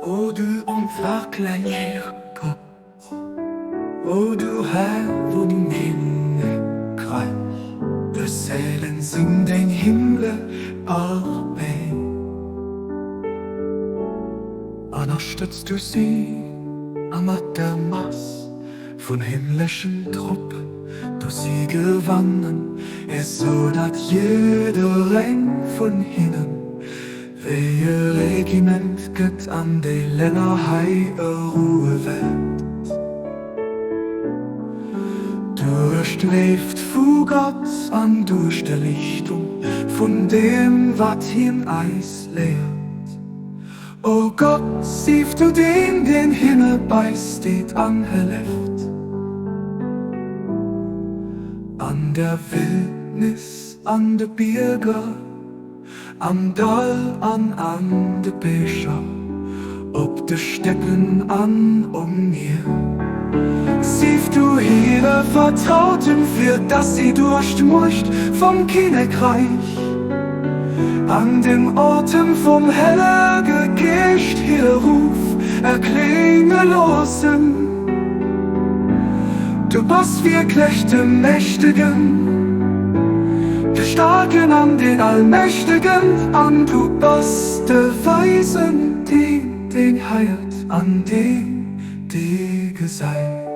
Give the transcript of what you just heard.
O du onvergläichlecher Gott, o du Här vum Himmekreich, de Séilen sinn deng himmlesch Arméi. Ënnerstëtz du si a mat der Mass vun himmleschen Truppen du si gewannen, esou datt jiddereng vun hinnen wéi e Regiment gëtt an déi Länner hei eroe wäert. Duerch d'Léift vu Gott an duerch d'Erliichtung vun deem wat hien eis léiert. O Gott, sief du deen, deen hinne beisteet an hëlleft. An der Wildnis, an de Bierger, am Dall an an de Bëscher, op de Steppen an um Mier. Sief du hire Vertrauten, fir dass si duerch d'Muecht vum Kinnekreich an dem Otem vum Hellege Geescht hire Ruf erklénge loossen. Du bass wierklech de Mächtegen, de Staarken an den Allmächtegen, an du bass de Weisen, deen, deen heiert an deen, dee gesäit.